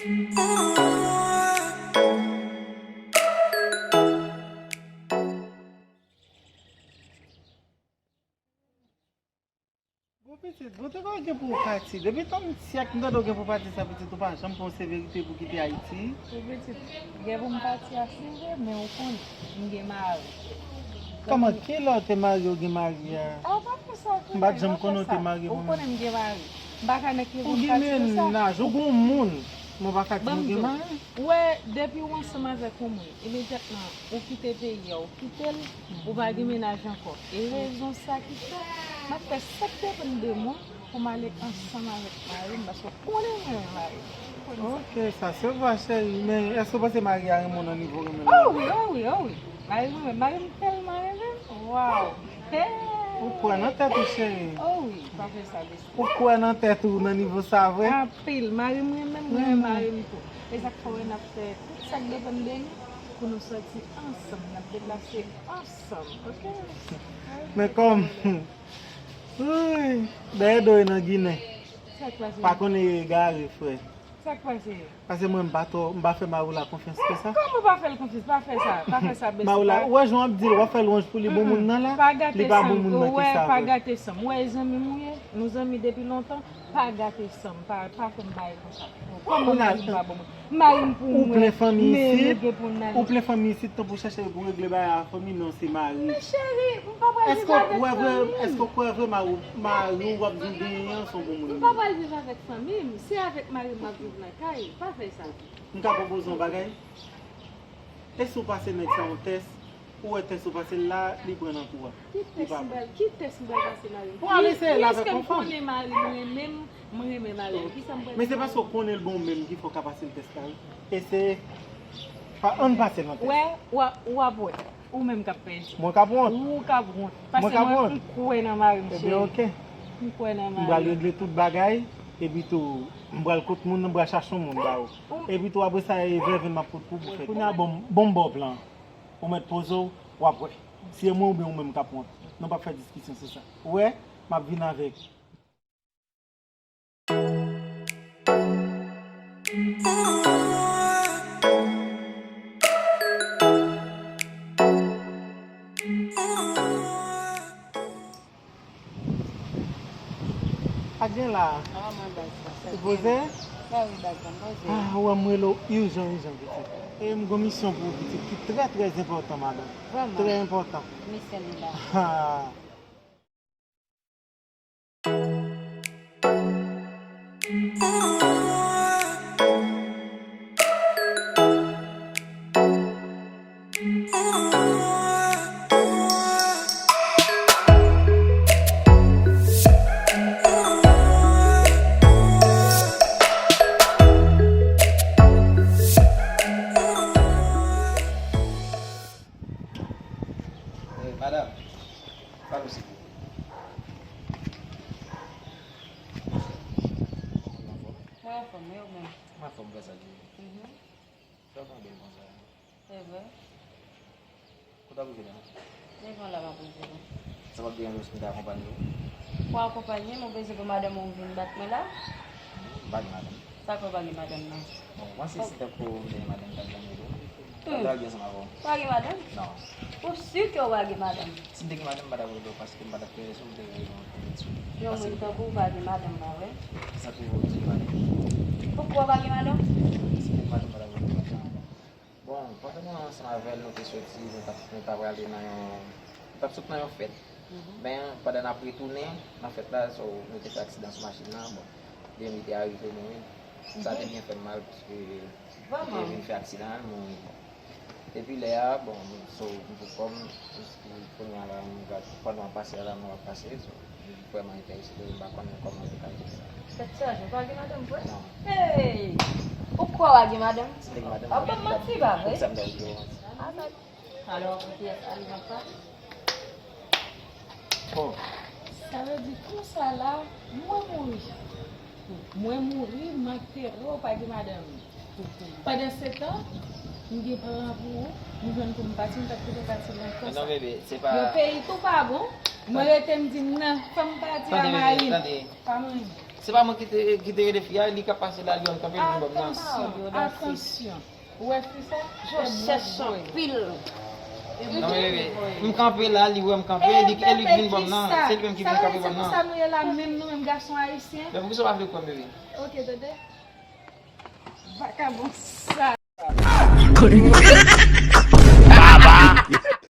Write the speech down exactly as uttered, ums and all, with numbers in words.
Bon, pitit, bon, te konn gen pou w pati. Depi tan m syèk, m tande w gen pou w pati sa, pitit, ou pa janm fè yon severite pou kite Ayiti. Bon, pitit, gen pou m pati a, se vre, men ou konnen, m gen mari. Kòman, kilè w te marye, ou gen mari a? A, pa pou sa, m pa t janm konnen w te marye, mwen menm. Ou konnen m gen mari. M pa ka nèk gen pou m pati pou sa. Ou gen mennaj, ou gen yon moun, men w pa ka di m ou gen mari. Ou wè, depi w ansanm avèk yon moun, imedyatman, ou kite peyi a, ou kite l, ou pa gen mennaj ankò. E rezon sa ki fè m ap fè sa k depann de mwen pou m ale ansanm avèk mari m, paske w konnen m renmen mari m. Ou konnen sa. Ok, sa se vre, cheri. Men èske w panse mari a renmen w nan nivo w renmen l la? O wi, o wi, o wi. Mari m renmen, mari m tèlman renmen m. Waw. Hey. Ou kwè nan tèt ou, cheri? O wi, pa fè sa, besti. Ou kwè nan tèt ou nan nivo sa vre? Anpil. Mari m renmen m, renmen mari m tou. E sa k fè w wè n ap fè tout sa k depann de nou pou nou sòti ansanm, n ap deplase ansanm, ok? Men kòm, wouyy, dèyè do e nan Ginen. Sa k pase? Pa konnen egare, frè. Sa k pase? Paske mwen, m pa twò, m pa fè mari w la konfyans ke sa. Kòman w pa fè l konfyans? Pa fè sa, pa fè sa, besti. Mari w la, ou wè jan w ap di l, w ap fè lwanj pou li, bon moun nan la, li pa bon moun nan ke sa vre. Pa gate san m. Ou wè e zanmi m ou ye, nou zanmi depi lontan, pa gate san m, pa, pa fè m bagay konsa. Kòman mari m pa bon moun? Mari m pou mwen, men nou gen pou n ale. Ou plen fanmi isit, ou plen fanmi isit, tanpou chèche pou regle bagay a fanmi, non, se mari. Men cheri, m pa pral viv avèk fanmi m. Èske w kwè vre, èske w kwè vre mari, mari w w ap vin genyen an se yon bon moun li ye? M pa pral viv avèk fanmi m, se avèk mari m m ap viv nan kay, pa fè sa. M ka pwopoze yon bagay? E si w pase nèg sa yon tès, ou wè tès ou pase l la, li pran nan kou a. Ki tès m pral, ki tès m pral pase mari m? Pou al eseye l avèk yon fanm. Piske m konnen mari m renmen m, m renmen mari m. Kisa m pral fè? Men se paske w konnen l bon menm ki fè w ka pase l tès la, wi. Eseye. Pa, ann pase l nan tès. Wè, w a, w ap wè. Ou menm k ap pèdi. Mwen k ap wont? Ou k ap wont. Paske mwen, m kwè nan mari m, cheri. Ebyen, ok. M kwè nan mari m. M pral regle tout bagay, epi tou, m pral kot moun nan, m pral chache yon moun ba ou. Epi tou, apre sa, e vèven m ap pot pou ou fè. Kounye a, bon, bon, m ba w plan. Ou mèt poze w, w ap wè. Si e mwen oubyen ou menm k ap wont. Nou p ap fè diskisyon sou sa. Ou wè, m ap vin avèk. Pa gen la. Ah, mwen baz la. Ou poze? Ba wi, baz la, m poze. Ah, ou wè m rele w ijan, ijan, pitit. E m gon misyon pou ou, pitit, ki trè, trè enpòtan, madanm. Vrèman. Trè enpòtan. Misyon li la. Ah. Eh, madanm, pale w silvouplè. Mwen anfòm, wi, ou menm? Mwen anfòm, grasa Dye. Mhm. Sa w fè bèl konsa? Se vre. Kote w ap rive la? Devan la m ap rive la. Sa p ap deranj ou si m ta akonpanye w? Pou akonpanye m, ou bezwen pou madanm ou vin bat mwen la? M pa gen madanm. Sa k fè w pa gen madanm nan? Bon, ou panse si tankou m te gen madanm, m t ap janm rele w? M t ap travay ansanm avè w. Ou pa gen madanm? Non. Ou si ke w pa gen madanm? Si m te gen madanm, m pa t ap rele w, paske m pa t ap kere sou, m te rele w pou m di w. Yon moun tankou w pa gen madanm, pa vre? Kisa k rive w di m madanm? Poukwa w pa gen madanm? Si m te gen madanm, m pa t ap rele w, m pa t ap gen madanm. Bon, pandan mwen ansanm avè l, nou te soti, nou t ap, nou t ap prale nan yon, nou t ap sot nan yon fèt. Mhm. Men, pandan n ap retounen nan fèt la, so, nou te fè aksidan sou machin nan, bon, Demi te arive mouri. Sa te byen fè m mal, paske li te vin fè aksidan an, l mouri. Bon. Depi lè a, bon, so, m pou kò m, jis kounye a la, m gad, pandan w ap pase a la, m ap pase, so, m vrèman enterese, m pa konn kòman yo ka jere sa. Tèt chaje, ou pa gen madanm vre? Non. Hey! Ou kwè w a gen madanm? Si m te gen madanm, ap ban m manti, pa vre? Poukisa m ta di w manti? Alò, pou kiyès Alima pa? Bon. Sa vle di konsa la, mwen mouri. Mwen mouri, m ak Pero pa gen madanm. Pandansetan, m gen plan pou ou, m jwenn pou m pati, m t ap kite pati lontan sa. Non, bebe, se pa... Yon peyi tou pa bon, Mwen rete m di m nan, fò m pa di a Tande, mari m. Tande. Pa mwen. Se pa mwen ki te, ki te rele fi a, li ka pase la, li wè m kanpe, li vin bò m nan. Se li menm ki vin. Atansion, atansion. Ou wè fi sa? Yo chèch anpil. Non, men bebe, m kanpe la, li wè m kanpe, li, e li ki vin bò m nan. Se li menm ki vin kanpe bò m Se pou nan. Sa nou ye la menm, nou menm gason ayisyen. Men poukisa w pa vle kwè m, bebe? Ok, tande. Vakabon sa.